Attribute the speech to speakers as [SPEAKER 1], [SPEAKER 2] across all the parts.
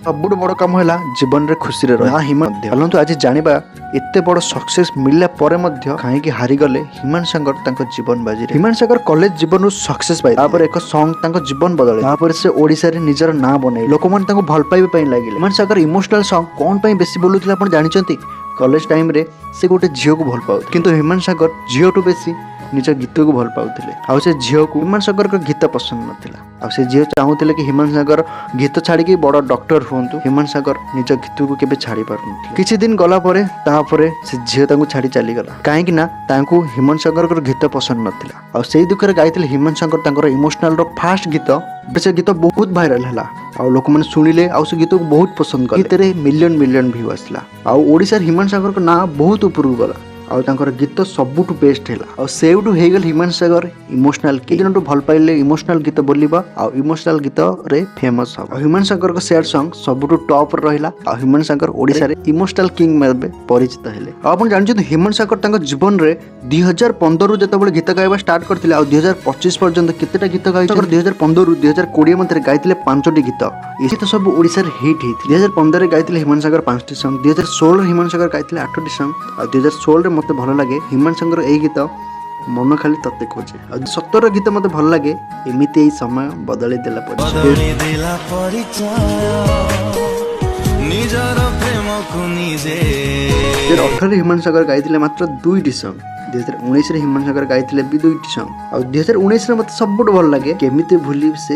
[SPEAKER 1] ସବୁଠୁ ବଡ଼ କାମ ହେଲା ଜୀବନରେ ଖୁସିରେ ରହିବା। ହିମାନ ଚାଲନ୍ତୁ ଆଜି ଜାଣିବା, ଏତେ ବଡ଼ ସକ୍ସେସ୍ ମିଳିଲା ପରେ ମଧ୍ୟ କାହିଁକି ହାରିଗଲେ ହ୍ୟୁମାନ ସାଗର ତାଙ୍କ ଜୀବନ ବାଜିରେ। ହ୍ୟୁମାନ ସାଗର କଲେଜ ଜୀବନରୁ ସକ୍ସେସ୍ ପାଇ ତାପରେ ଏକ ସଙ୍ଗ ତାଙ୍କ ଜୀବନ ବଦଳେ। ତାପରେ ସେ ଓଡ଼ିଶାରେ ନିଜର ନାଁ ବନେଇ ଲୋକମାନେ ତାଙ୍କୁ ଭଲ ପାଇବା ପାଇଁ ଲାଗିଲେ। ହ୍ୟୁମାନ ସାଗର ଇମୋସନାଲ ସଙ୍ଗ କ'ଣ ପାଇଁ ବେଶୀ ବୋଲୁଥିଲେ, ଆପଣ ଜାଣିଛନ୍ତି? କଲେଜ ଟାଇମରେ ସେ ଗୋଟେ ଝିଅକୁ ଭଲ ପାଉଥିଲେ, କିନ୍ତୁ ହ୍ୟୁମାନ ସାଗର ଝିଅଠୁ ବେଶୀ ନିଜ ଗୀତକୁ ଭଲ ପାଉଥିଲେ। ଆଉ ସେ ଝିଅକୁ ହ୍ୟୁମାନ ସାଗରଙ୍କ ଗୀତ ପସନ୍ଦ ନଥିଲା। ଆଉ ସେ ଝିଅ ଚାହୁଁଥିଲେ କି ହ୍ୟୁମାନ ସାଗର ଗୀତ ଛାଡ଼ିକି ବଡ଼ ଡକ୍ଟର ହୁଅନ୍ତୁ। ହ୍ୟୁମାନ ସାଗର ନିଜ ଗୀତକୁ କେବେ ଛାଡ଼ି ପାରୁନଥିଲେ। କିଛି ଦିନ ଗଲା ପରେ, ତାପରେ ସେ ଝିଅ ତାଙ୍କୁ ଛାଡ଼ି ଚାଲିଗଲା, କାହିଁକି ନା ତାଙ୍କୁ ହ୍ୟୁମାନ ସାଗରଙ୍କର ଗୀତ ପସନ୍ଦ ନଥିଲା। ଆଉ ସେଇ ଦୁଃଖରେ ଗାଇଥିଲେ ହ୍ୟୁମାନ ସାଗର ତାଙ୍କର ଇମୋସନାଲର ଫାଷ୍ଟ ଗୀତ। ସେ ଗୀତ ବହୁତ ଭାଇରାଲ ହେଲା ଆଉ ଲୋକମାନେ ଶୁଣିଲେ ଆଉ ସେ ଗୀତକୁ ବହୁତ ପସନ୍ଦ କଲେ। ଗୀତରେ ମିଲିୟନ ମିଲିୟନ ଭ୍ୟୁ ଆସିଲା ଆଉ ଓଡ଼ିଶାରେ ହ୍ୟୁମାନ ସାଗରଙ୍କ ନାଁ ବହୁତ ଉପରକୁ ଗଲା ଆଉ ତାଙ୍କର ଗୀତ ସବୁଠୁ ବେଷ୍ଟ ହେଲା। ଆଉ ସେଇଠୁ ହେଇଗଲେ ହ୍ୟୁମାନ ସାଗର ଇମୋସନାଲ। କି ଦିନଠୁ ଭଲ ପାଇଲେ ଇମୋସନାଲ ଗୀତ ବୋଲିବା ଆଉ ଇମୋସନାଲ ଗୀତରେ ଫେମସ୍ ହବ। ଆଉ ହ୍ୟୁମାନ ସାଗରଙ୍କ ସ୍ୟାଡ୍ ସଙ୍ଗ ସବୁଠୁ ଟପ୍ରେ ରହିଲା ଆଉ ହ୍ୟୁମାନ ସାଗର ଓଡ଼ିଶାରେ ଇମୋସନାଲ କିଙ୍ଗ ଭାବେ ପରିଚିତ ହେଲେ। ଆଉ ଆପଣ ଜାଣିଛନ୍ତି, ହ୍ୟୁମାନ ସାଗର ତାଙ୍କ ଜୀବନରେ 2015ରୁ ଯେତେବେଳେ ଗୀତ ଗାଇବା ଷ୍ଟାର୍ଟ କରିଥିଲେ ଆଉ 2025 ପର୍ଯ୍ୟନ୍ତ କେତେଟା ଗୀତ ଗାଇଛନ୍ତି? 2015ରୁ 2020 ମଧ୍ୟରେ ଗାଇଥିଲେ ପାଞ୍ଚଟି ଗୀତ। ଏ ଗୀତ ସବୁ ଓଡ଼ିଶାରେ ହିଟ୍ ହେଇଥିଲା। 2015ରେ ଗାଇଥିଲେ ହ୍ୟୁମାନ ସାଗର ପାଞ୍ଚଟି ସଙ୍ଗ। 2016ରେ ହ୍ୟୁମାନ ସାଗର ଗାଇଥିଲେ ଆଠଟି ସଙ୍ଗ। ଆଉ 2016ରେ ମୋତେ ଭଲ ଲାଗେ ହ୍ୟୁମାନ ସାଗର ଏଇ ଗୀତ, ମନ ଖାଲି ତତେ ଖୋଜେ। ଆଉ 17 ଗୀତ ମୋତେ ଭଲ ଲାଗେ, ଏମିତି ଏଇ ସମୟ ବଦଳେଇ ଦେଲା ପରିଚୟ।
[SPEAKER 2] ବଦଳି ଦେଲା ପରିଚୟ, ନିଜର ପ୍ରେମକୁ ନିଜେ।
[SPEAKER 1] 2018ରେ ହ୍ୟୁମାନ ସାଗର ଗାଇଥିଲେ ମାତ୍ର ଦୁଇଟି ସଙ୍ଗ। 2019ରେ ହ୍ୟୁମାନ ସାଗର ଗାଇଥିଲେ ବି ଦୁଇଟି ସଙ୍ଗ। ଆଉ 2019ରେ ମୋତେ ସବୁଠୁ ଭଲ ଲାଗେ, କେମିତି ଭୁଲିବି ସେ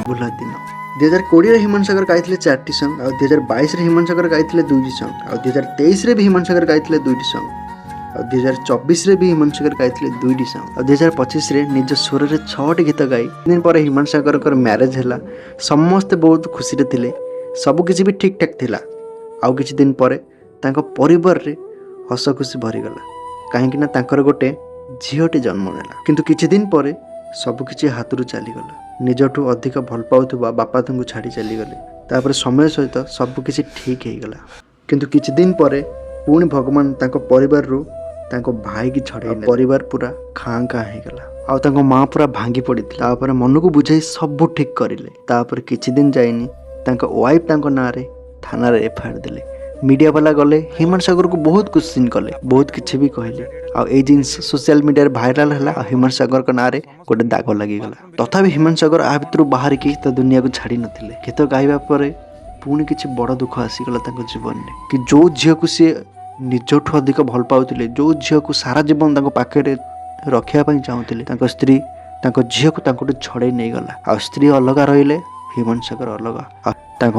[SPEAKER 1] ଭୁଲା ଦିନ। 2020ରେ ହ୍ୟୁମାନ ସାଗର ଗାଇଥିଲେ ଚାରିଟି ସଙ୍ଗ। ଆଉ 2022ରେ ହ୍ୟୁମାନ ସାଗର ଗାଇଥିଲେ ଦୁଇଟି ସଙ୍ଗ। ଆଉ 2023ରେ ବି ହ୍ୟୁମାନ ସାଗର ଗାଇଥିଲେ ଦୁଇଟି ସଙ୍ଗ। ଆଉ 2024ରେ ବି ହ୍ୟୁମାନ ସାଗର ଗାଇଥିଲେ ଦୁଇଟି ସଙ୍ଗ। ଆଉ 2025ରେ ନିଜ ସ୍ୱରରେ ଛଅଟି ଗୀତ ଗାଇ ଦିନ ପରେ ହ୍ୟୁମାନ ସାଗରଙ୍କର ମ୍ୟାରେଜ୍ ହେଲା। ସମସ୍ତେ ବହୁତ ଖୁସିରେ ଥିଲେ, ସବୁ କିଛି ବି ଠିକ୍ ଠାକ୍ ଥିଲା। ଆଉ କିଛି ଦିନ ପରେ ତାଙ୍କ ପରିବାରରେ ହସ ଖୁସି ଭରିଗଲା, କାହିଁକି ନା ତାଙ୍କର ଗୋଟେ ଝିଅଟି ଜନ୍ମ ନେଲା। କିନ୍ତୁ କିଛି ଦିନ ପରେ ସବୁକିଛି ହାତରୁ ଚାଲିଗଲା। ନିଜଠୁ ଅଧିକ ଭଲ ପାଉଥିବା ବାପା ତାଙ୍କୁ ଛାଡ଼ି ଚାଲିଗଲେ। ତାପରେ ସମୟ ସହିତ ସବୁକିଛି ଠିକ୍ ହେଇଗଲା, କିନ୍ତୁ କିଛି ଦିନ ପରେ ପୁଣି ଭଗବାନ ତାଙ୍କ ପରିବାରରୁ ତାଙ୍କ ଭାଇକି ଛଡ଼େଇ ନେଲେ। ପରିବାର ପୁରା ଖାଁ ଖାଁ ହେଇଗଲା ଆଉ ତାଙ୍କ ମା ପୁରା ଭାଙ୍ଗି ପଡ଼ିଥିଲା। ତାପରେ ମନକୁ ବୁଝାଇ ସବୁ ଠିକ୍ କରିଲେ। ତାପରେ କିଛି ଦିନ ଯାଇନି, ତାଙ୍କ ୱାଇଫ୍ ତାଙ୍କ ନାଁରେ ଥାନାରେ ଏଫଆଇଆର୍ ଦେଲେ। ମିଡ଼ିଆ ବାଲା ଗଲେ, ହ୍ୟୁମାନ ସାଗରକୁ ବହୁତ କ୍ୱେଶ୍ଚିନ୍ କଲେ, ବହୁତ କିଛି ବି କହିଲେ। ଆଉ ଏଇ ଜିନିଷ ସୋସିଆଲ ମିଡ଼ିଆରେ ଭାଇରାଲ ହେଲା ଆଉ ହ୍ୟୁମାନ ସାଗରଙ୍କ ନାଁରେ ଗୋଟେ ଦାଗ ଲାଗିଗଲା। ତଥାପି ହ୍ୟୁମାନ ସାଗର ଆ ଭିତରୁ ବାହାରିକି ତ ଦୁନିଆକୁ ଛାଡ଼ି ନଥିଲେ। ଗୀତ ଗାଇବା ପରେ ପୁଣି କିଛି ବଡ଼ ଦୁଃଖ ଆସିଗଲା ତାଙ୍କ ଜୀବନରେ କି ଯେଉଁ ଝିଅକୁ ସିଏ ନିଜଠୁ ଅଧିକ ଭଲ ପାଉଥିଲେ, ଯେଉଁ ଝିଅକୁ ସାରା ଜୀବନ ତାଙ୍କ ପାଖରେ ରଖିବା ପାଇଁ ଚାହୁଁଥିଲେ, ତାଙ୍କ ସ୍ତ୍ରୀ ତାଙ୍କ ଝିଅକୁ ତାଙ୍କଠୁ ଛଡ଼େଇ ନେଇଗଲା। ଆଉ ସ୍ତ୍ରୀ ଅଲଗା ରହିଲେ, ହ୍ୟୁମାନ ସାଗର ଅଲଗା। ଆଉ ତାଙ୍କ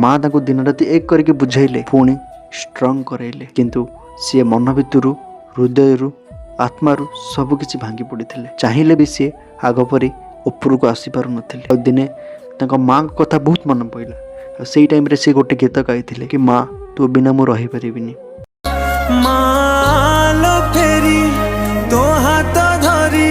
[SPEAKER 1] ମା ତାଙ୍କୁ ଦିନ ରାତି ଏକ କରିକି ବୁଝେଇଲେ, ପୁଣି ଷ୍ଟ୍ରଙ୍ଗ କରେଇଲେ, କିନ୍ତୁ ସିଏ ମନ ଭିତରୁ, ହୃଦୟରୁ, ଆତ୍ମାରୁ ସବୁ କିଛି ଭାଙ୍ଗି ପଡ଼ିଥିଲେ। ଚାହିଁଲେ ବି ସିଏ ଆଗ ପରି ଉପରକୁ ଆସିପାରୁନଥିଲେ। ଆଉ ଦିନେ ତାଙ୍କ ମାଙ୍କ କଥା ବହୁତ ମନେ ପଡ଼ିଲା ଆଉ ସେଇ ଟାଇମ୍ରେ ସେ ଗୋଟେ ଗୀତ ଗାଇଥିଲେ କି ମା, ତୋ ବିନା ମୁଁ ରହିପାରିବିନି।
[SPEAKER 2] ମାଲୋ ଫେରି ତୋ ହାତ ଧରି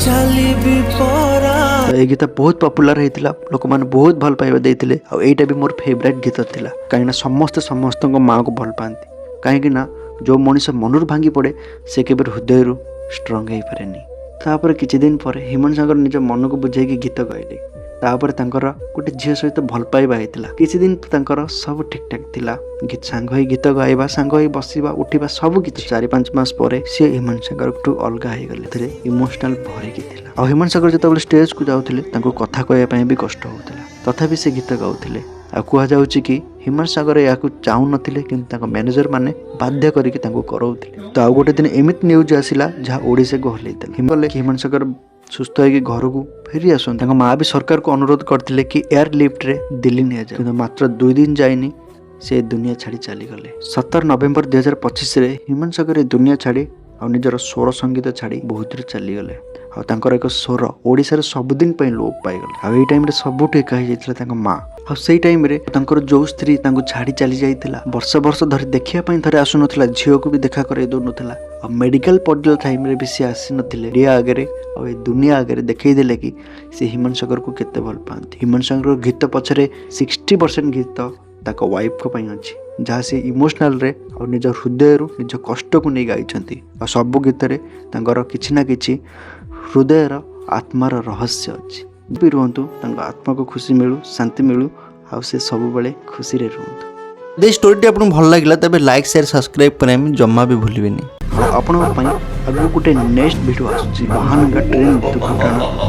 [SPEAKER 2] ଚାଲିବି ପରା।
[SPEAKER 1] ତ ଏଇ ଗୀତ ବହୁତ ପପୁଲାର ହେଇଥିଲା, ଲୋକମାନେ ବହୁତ ଭଲ ପାଇବା ଦେଇଥିଲେ। ଆଉ ଏଇଟା ବି ମୋର ଫେଭରାଇଟ୍ ଗୀତ ଥିଲା, କାହିଁକିନା ସମସ୍ତେ ସମସ୍ତଙ୍କ ମାଆକୁ ଭଲ ପାଆନ୍ତି। କାହିଁକି ନା ଯେଉଁ ମଣିଷ ମନରୁ ଭାଙ୍ଗି ପଡ଼େ, ସେ କେବେ ହୃଦୟରୁ ଷ୍ଟ୍ରଙ୍ଗ ହେଇପାରେନି। ତାପରେ କିଛି ଦିନ ପରେ ହ୍ୟୁମାନ ସାଗର ନିଜ ମନକୁ ବୁଝେଇକି ଗୀତ ଗାଇଲେ। ତାପରେ ତାଙ୍କର ଗୋଟେ ଝିଅ ସହିତ ଭଲ ପାଇବା ହେଇଥିଲା। କିଛି ଦିନ ତାଙ୍କର ସବୁ ଠିକ୍ ଠାକ୍ ଥିଲା, ଗୀତ ସାଙ୍ଗ ହେଇ ଗୀତ ଗାଇବା, ସାଙ୍ଗ ହେଇ ବସିବା ଉଠିବା, ସବୁ କିଛି। 4-5 ମାସ ପରେ ସିଏ ହ୍ୟୁମାନ ସାଗରଠୁ ଅଲଗା ହେଇଗଲେ। ଏଥିରେ ଇମୋସନାଲ ଭରିକି ଥିଲା। ଆଉ ହ୍ୟୁମାନ ସାଗର ଯେତେବେଳେ ଷ୍ଟେଜକୁ ଯାଉଥିଲେ, ତାଙ୍କୁ କଥା କହିବା ପାଇଁ ବି କଷ୍ଟ ହେଉଥିଲା। ତଥାପି ସେ ଗୀତ ଗାଉଥିଲେ। ଆଉ କୁହାଯାଉଛି କି ହ୍ୟୁମାନ ସାଗର ଏହାକୁ ଚାହୁଁନଥିଲେ, କିନ୍ତୁ ତାଙ୍କ ମ୍ୟାନେଜର ମାନେ ବାଧ୍ୟ କରିକି ତାଙ୍କୁ କରଉଥିଲେ। ତ ଆଉ ଗୋଟେ ଦିନ ଏମିତି ନ୍ୟୁଜ୍ ଆସିଲା ଯାହା ଓଡ଼ିଶାକୁ ହଲେଇ ଦେଲା। ହ୍ୟୁମାନ ସାଗର ସୁସ୍ଥ ହେଇକି ଘରକୁ ଫେରି ଆସନ୍ତି। ତାଙ୍କ ମା ବି ସରକାରକୁ ଅନୁରୋଧ କରିଥିଲେ କି ଏୟାର ଲିଫ୍ଟରେ ଦିଲ୍ଲୀ ନିଆଯାଉ, କିନ୍ତୁ ମାତ୍ର 2 ଦିନ ଯାଇନି, ସେ ଦୁନିଆ ଛାଡ଼ି ଚାଲିଗଲେ। 17 ନଭେମ୍ବର 2025ରେ ହ୍ୟୁମାନ ସାଗର ଏ ଦୁନିଆ ଛାଡ଼ି ଆଉ ନିଜର ସ୍ୱର ସଙ୍ଗୀତ ଛାଡ଼ି ବହୁତ ଦୂର ଚାଲିଗଲେ। ଆଉ ତାଙ୍କର ଏକ ସ୍ୱର ଓଡ଼ିଶାରେ ସବୁଦିନ ପାଇଁ ଲୋପ ପାଇଗଲା। ଆଉ ଏଇ ଟାଇମ୍ରେ ସବୁଠୁ ଏକା ହେଇଯାଇଥିଲା ତାଙ୍କ ମା। ଆଉ ସେଇ ଟାଇମ୍ରେ ତାଙ୍କର ଯେଉଁ ସ୍ତ୍ରୀ ତାଙ୍କୁ ଛାଡ଼ି ଚାଲି ଯାଇଥିଲା, ବର୍ଷ ବର୍ଷ ଧରି ଦେଖିବା ପାଇଁ ଥରେ ଆସୁନଥିଲା, ଝିଅକୁ ବି ଦେଖା କରେଇ ଦେଉନଥିଲା, ଆଉ ମେଡ଼ିକାଲ ପଡ଼ିଲା ଟାଇମ୍ରେ ବି ସିଏ ଆସିନଥିଲେ, ଇଣ୍ଡିଆ ଆଗରେ ଆଉ ଏ ଦୁନିଆ ଆଗରେ ଦେଖେଇ ଦେଲେ କି ସେ ହ୍ୟୁମାନ ସାଗରକୁ କେତେ ଭଲ ପାଆନ୍ତି। ହ୍ୟୁମାନ ସାଗରଙ୍କ ଗୀତ ପଛରେ 60% ଗୀତ ତାଙ୍କ ୱାଇଫ୍ଙ୍କ ପାଇଁ ଅଛି, ଯାହା ସେ ଇମୋସନାଲରେ ଆଉ ନିଜ ହୃଦୟରୁ ନିଜ କଷ୍ଟକୁ ନେଇ ଗାଇଛନ୍ତି। ଆଉ ସବୁ ଗୀତରେ ତାଙ୍କର କିଛି ନା କିଛି ହୃଦୟର ଆତ୍ମାର ରହସ୍ୟ ଅଛି। ବି ରୁହନ୍ତୁ, ତାଙ୍କ ଆତ୍ମାକୁ ଖୁସି ମିଳୁ, ଶାନ୍ତି ମିଳୁ। ଆଉ ସେ ସବୁବେଳେ ଖୁସିରେ ରୁହନ୍ତୁ। ଯଦି ଷ୍ଟୋରିଟି ଆପଣଙ୍କୁ ଭଲ ଲାଗିଲା, ତେବେ ଲାଇକ୍, ସେୟାର, ସବସ୍କ୍ରାଇବ୍ କରିବା ପାଇଁ ଜମା ବି ଭୁଲିବେନି। ଆଉ ଆପଣଙ୍କ ପାଇଁ ଆଗକୁ ଗୋଟେ ନେକ୍ସଟ ଭିଡ଼ିଓ ଆସୁଛି, ବାହାନଗା ଟ୍ରେନ୍ ଦୁର୍ଘଟଣା।